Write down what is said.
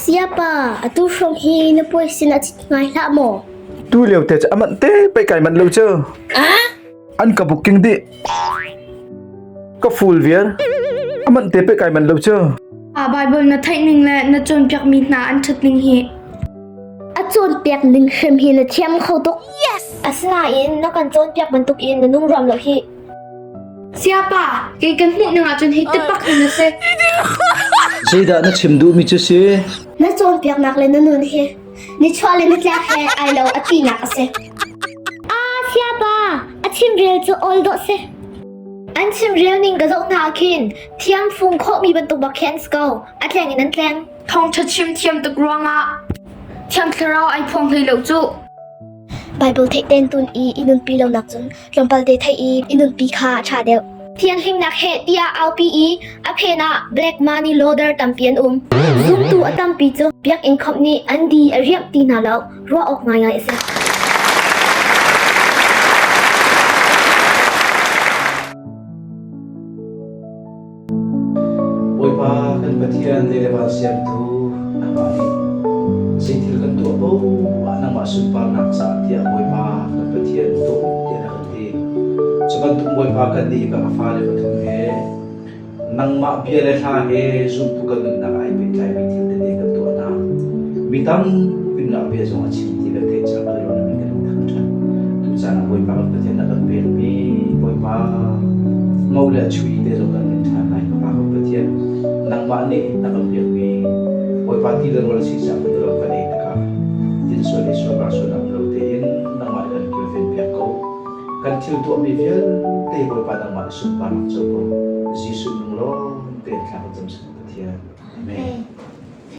Siapa, atu hrawng hi na puai sin a chit ngai hlah maw? Tu lio te cu a manh te pei kai manh lo cu. An ka booking dih. Ka full viar. A manh te pei kai manh lo cu. A Bible na theih ning le na cawnpiakmi hna an ṭhat ning hi. A cawnpiak ning hrim hi na thiam kho tuk. Yes! Asinain na kan cawnpiak bantuk in na nung ruam lo hi. Siapa, kei kan hmuh ning ahcun hi ti pak in na si. Zeidah na chim duhmi cu si? Na cawnpiaknak le na nun hi nichuah le nitlak he ai lo a tinak a si. Ah, siapa, a chimrel cu awl dawh si. An chimrel ning ka zoh hna ah khin thiam fung khawhmi bantuk bak khi an si ko. A tleng in an tleng. Thawngṭha chim thiam tuk ruangah Thiang Thlarau ai phuang hlei lo cu. Bible theih ten tun i i nunpi lonak cun tlawmpal te theih i i nunpi kha a ṭha deuh. Thianghlimnak heh tiah aupi i a phen ah black money loader tampi an um. Zumtu a tampi cu biakinn khawmh nih an di a riamh ti hna lo, ruah awk ngaingai a si. Bawipa kan Pathian lei le van siamtu nangmah nih zeithil kan tuah paoh ah nangmah sunparnak caah tiah Bawipa kan Pathian tuah u tiah na kan ti. Cu bantuk Bawipa kannih hi ka fale pathum he nangmah bia le hla he zumtu kan nunnak ai pehtlaimi thil tete kan tuah hna. Mi tampi nunnak bia zong a chim ti kan theih caah kan i lawm in kan in thangṭhat. Tucaan ah Bawipa kan Pathian na kan pekmi Bawipa ngo le chui te zong kan in ṭhan lai. Pa kan Pathian nangmah nih na kan pekmi Bawipa ti le rawl a si caah kan i lawm kan ei tikah thil sual le sual ral sual um lo tein nangmah nih kan kilven piak ko. Kan thil tuahmi vialte Bawipa nangmah nih sunparnak co ko. Jesuh nung lawng tein thla kan cam sin Pathian. Amen.